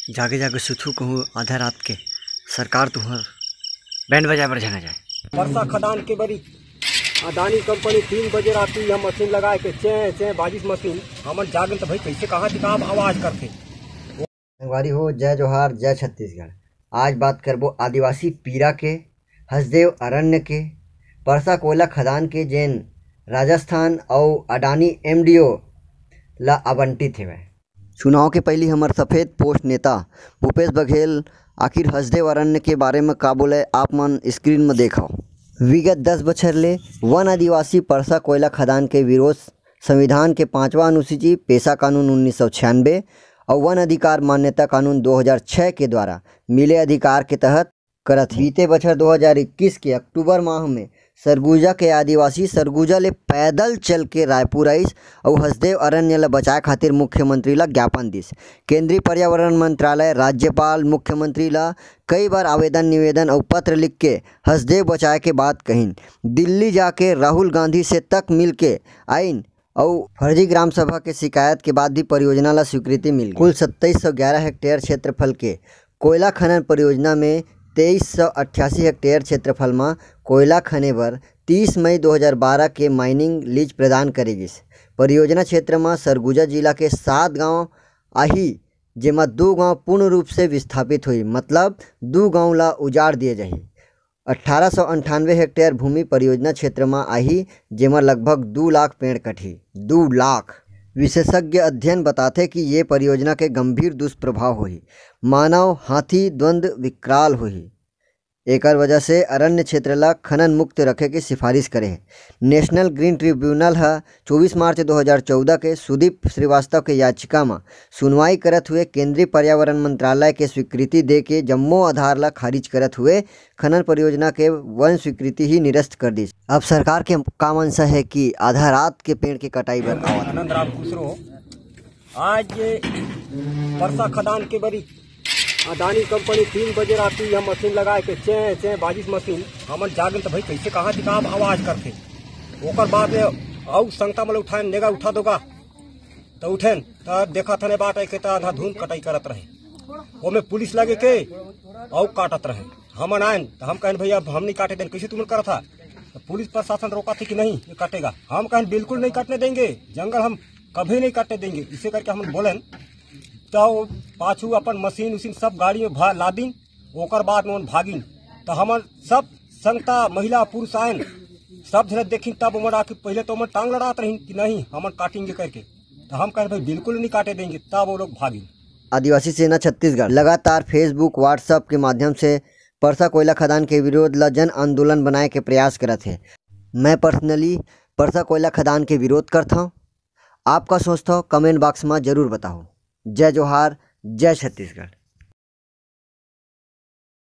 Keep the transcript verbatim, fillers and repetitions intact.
जागे जागे सुतहू कहूँ आधा रात के, सरकार तुहर बैंड बजाए बर झन आ जाए। परसा खदान के बरी अदानी कंपनी तीन बजे राती ह मशीन लगाए के चें चें बाजिस मशीन। हमन जागेन त भाई कइसे कहाँ दिखाब आवाज करथे। संगवारी हो, जय जोहार, जय छत्तीसगढ़। आज बात करबो आदिवासी पीरा के, हसदेव अरण्य के, परसा कोयला खदान के, जेन राजस्थान अउ अडानी एमडीओ ला आवंटित हेवय। चुनाव के पहिली हमर सफेद पोस्ट नेता भूपेश बघेल आखिर हसदेव अरण्य के बारे म का बोले, आप मन स्क्रीन म देखव। विगत दस बछर ले वन आदिवासी परसा कोयला खदान के विरोध संविधान के पांचवा अनुसूची, पेशा कानून उन्नीस सौ छियानबे अउ वन अधिकार मान्यता कानून दो हज़ार छह के द्वारा मिले अधिकार के तहत करत हे। बीते बछर दो हज़ार इक्कीस के अक्टूबर माह में सरगुजा के आदिवासी सरगुजा ले पैदल चल के रायपुर आइस अउ हसदेव अरण्य ल बचाए खातिर मुख्यमंत्री ल ज्ञापन दिस। केंद्रीय पर्यावरण मंत्रालय, राज्यपाल, मुख्यमंत्री ल कई बार आवेदन निवेदन अउ पत्र लिख के हसदेव बचाए के बात कहिन। दिल्ली जाके राहुल गांधी से तक मिल के आइन अउ फर्जी ग्राम सभा के शिकायत के बाद भी परियोजना ला स्वीकृति मिल गे। कुल सत्ताईस सौ ग्यारह हेक्टेयर क्षेत्रफल के कोयला खनन परियोजना में तेईस सौ अट्ठासी हेक्टेयर क्षेत्रफल म कोयला खने बर तीस मई दो हज़ार बारह के माइनिंग लीज प्रदान करे गिस। परियोजना क्षेत्र म सरगुजा जिला के सात गांव आही, जेमा दू गांव पूर्ण रूप से विस्थापित होही, मतलब दू गांव ला उजाड़ दिए जाही। अट्ठारह सौ अंठानवे हेक्टेयर भूमि परियोजना क्षेत्र म आही, जेमा लगभग दू लाख पेड़ कटही। दू लाख। विशेषज्ञ अध्ययन बताथे कि ये परियोजना के गंभीर दुष्प्रभाव होही। मानव हाथी द्वंद्व विकराल होही। एकर वजह से अरण्य क्षेत्र ला खनन मुक्त रखे के सिफारिश करे हे। नेशनल ग्रीन ट्रिब्यूनल ह चौबीस मार्च दो हज़ार चौदह के सुदीप श्रीवास्तव के याचिका म सुनवाई करत हुए केंद्रीय पर्यावरण मंत्रालय के स्वीकृति दे के जम्मो आधार ला खारिज करत हुए खनन परियोजना के वन स्वीकृति ही निरस्त कर दिस। अब सरकार के का मंशा हे कि आधा रात के पेड़ के कटाई बर आवत हे। आनंद राम खुसरो, आज परसा खदान के बरी अदानी कंपनी तीन बजे राती ह मशीन लगाए के चें चें बाजिस मशीन। हमन जागेन त भाई कइसे कहाँ दिखाब आवाज करथे। ओकर बाद में अउ संगता मन ल उठाएन, नेगा उठा दोगा त उठेन त देखत हन ए बाट के त अंधाधुंध कटाई करत रहे। ओमे पुलिस लगे के अउ काटत रहे। हमन आएन त हम कहेन भैया अब हम नहीं काटे देन, कइसे तुमन करत हा? त पुलिस प्रशासन रोकत हे कि नहीं ये काटेगा। हम कहेन बिल्कुल नहीं काटने देंगे, जंगल हम कभी नहीं काटने देंगे, इसे करके हमन बोलेन। त वो पाछू अपन मशीन उशीन सब गाड़ी में भा लादिन, ओकर बाद में ओन भागिन। त हमन सब संगता महिला पुरुष आएन, सब झन देखिन, तब ओमन आके पहले तो ओमन टांग लड़ात रहिन कि नहीं हमन काटेंगे करके। त हम कहेन भाई बिल्कुल नहीं काटे देंगे, तब वो लोग भागिन। आदिवासी सेना छत्तीसगढ़ लगातार Facebook, WhatsApp के माध्यम से परसा कोयला खदान के विरोध ल जन आंदोलन बनाए के प्रयास करत हे। मैं पर्सनली परसा कोयला खदान के विरोध करथंव। आप का सोचथव, कमेंट बॉक्स म जरूर बताओ। जय जोहार, जय छत्तीसगढ़।